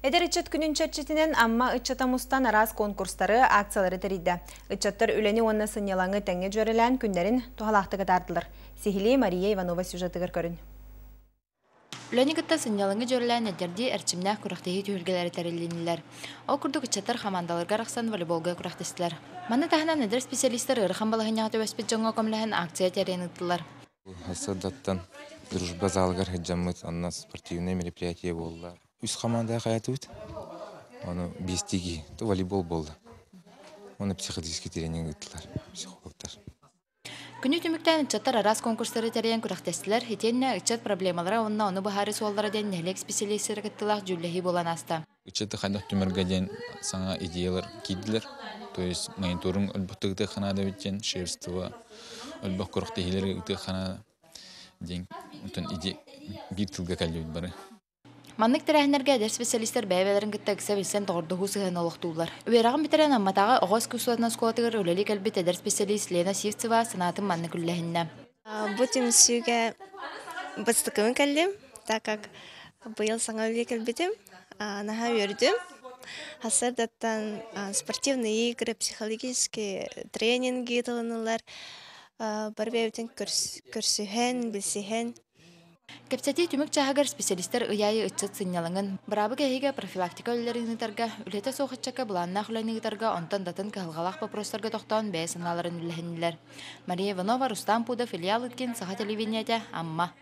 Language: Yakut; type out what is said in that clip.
Эдэр ыччат күнүн чэрчитинэн Амма ыччата мустан араас конкурстары, акциялары тэрийдэ. Ыччаттар үлэни уонна сынньалаҥы тэҥҥэ дьүөрэлээн күннэрин туһалаахтык атаардылар. Сиһилии Мария Иванова сюжетыгар көрүн. Үлэни кытта сынньалаҥы дьүөрэлээн эдэрдии эрчимнээх күрэхтэһии түһүлгэлэрэ тэрилиннилэр. Ол курдук ыччаттар хамаандаларга арахсан волейболга күрэхтэстилэр. Маны таһынан эдэр специалистар ыарахан балаһыанньаҕа түбэспит дьоҥҥо көмөлөһөн акция тэрийэн ыыттылар. Сырдаттан Дружба залыгар сылдьаммыт, онно спортивнай мероприятие буолла. Үс команда хайатыбыт. Ону биэстии киһи волейбол буолла. Оны психологический тренинг ыыттылар психологтар. Күнү түмүктээн ыччаттар араас конкурстары тэрийэн күрэхтэстилэр. Итиэннэ ыччат проблемалара уонна ону быһаарыы суоллара диэн нэһилиэк специалистара кыттыылаах дьүүллэһии буолан ааста. Ыччаты хайдах түмэргэ диэн саҥа идеялар киирдилэр. То есть мониторинг өлбөхтүк ытыахха эбит диэн, шефство өлбөх күрэхтэһиилэри ытыахха диэн, онтон иде биир тылга кэллибит бары. Маннык тэрээһиннэргэ эдэр специалистар бэйэ-бэйэлэрин кытта ыкса билсэн доҕордоһуу сыһыаны олохтууллар. Үөрэҕин бүтэрэн Амматааҕы оҕо искусствотын оскуолатыгар үлэлии кэлбит эдэр специалист Лена Сивцева санаатын маннык үллэһиннэ. Бу түмсүүгэ бастакыбын кэллим, так как быйыл саҥа үлэ кэлбитим, наһаа үөрдүм. Сарсыардаттан спортивные игры, психологические тренинги ыытылыннылар. Бары бэйэбитин көрсүһэн, билсиһэн. Кэпсэтии түмүк чааһыгар специалистар ый аайы ыччат сынньалаҥын, быраабы кэһиигэ профилактика үлэлэрин ыытарга, үлэтэ суох ыччакка былааннаах үлэни ыытарга, онтон да атын кыһалҕалаах боппуруостарга тохтоон бэйэ санааларын үллэһиннилэр. Мария Иванова, Рустам Пудов, Илья Лыткин, Саха телевидениетэ, Амма.